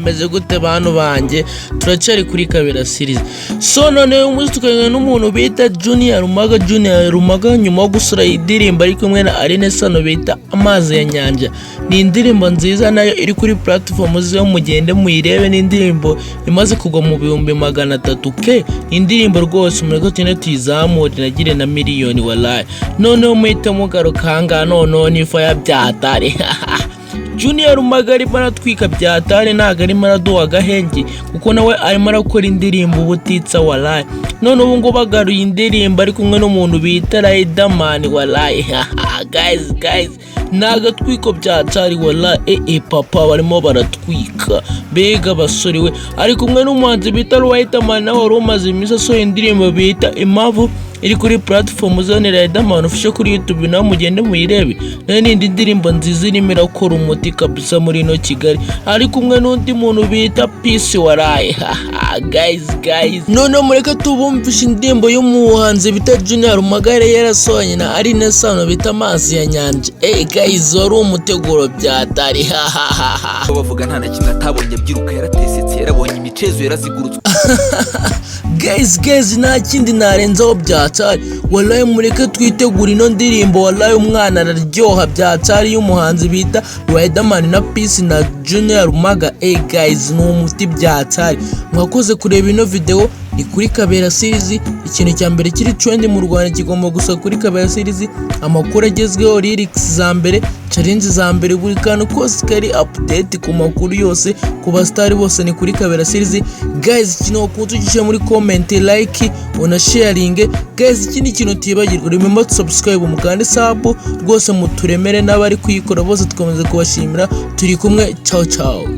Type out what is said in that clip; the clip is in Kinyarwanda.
Meze gute bantu banjye? Turacyari kuri Kabera Series. So none uyu munsi tukaganira n'umuntu bita Junior Rumaga. Junior Rumaga, nyuma yo gusura indirimbo ari kumwe na Aline Sano bita Amazi ya Nyanja, ni indirimbo nziza nayo iri kuri platform zo, mugende muyirebe. Ni indirimbo imaze kugwa mu 300,000 K. Ni indirimbo rwose mureke tugende tuyizamure inagire na miliyoni wallahi. Noneho muhite mugaruka ahangaha, noneho ni fire byatari. Junior Rumaga arimo aratwika byatari, ntabwo arimo araduha agahenge kuko nawe arimo arakora indirimbo ubutitsa wallahi. None ubu ngubu agaruye indirimbo ari kumwe n'umuntu bita Riderman wallahi. Guys, guys, ni agatwiko byatari wallahi. Papa barimo baratwika, mbega abasore we! Ari kumwe n'umuhanzi bita Riderman, nawe wari umaze iminsi asohoye indirimbo bita Impamvu, iri kuri platform zone. Riderman ufishe kuri YouTube, nawe mugende muyirebe, nayo ni indi ndirimbo nziza irimo irakora umuti kabisa muri ino Kigali. Ari kumwe n'undi muntu bita Peace wallahi. Guys, guys, noneho mureke tubumvishe indirimbo y'umuhanzi bita Junior Rumaga yarasohanye na Aline Sano bita Amazi ya Nyanja. Guys, wari umuteguro byatari. Bavuga nta na kimwe atabonye, abyiruka yaratesetse, yarabonye imicezo, yarazigurutswe. Guys, guys, nta kindi narenzaho byatari wallahi. Mureke twitegure ino ndirimbo wallahi, umwana araryoha byatari, y'umuhanzi bita Riderman na Peace na Junior Rumaga. Guys, ni umuti byatari. Mwakoze kureba ino video, ni kuri Kabera Series. Ikintu cya mbere kiri trend mu Rwanda kigomba gusa kuri Kabera Series. Amakuru agezweho, lyrics za mbere, challenge za mbere, buri kantu kose kari update ku makuru yose ku basitari bose ni kuri Kabera Series. Guys, ikintu wakunze ugishyira muri comment, like, una sharing. Guys, ikindi kintu utibagirwa, remember to subscribe, mukande sub rwose muturemere. N'abari kuyikora bose dukomeza kubashimira. Turi kumwe, ciao ciao.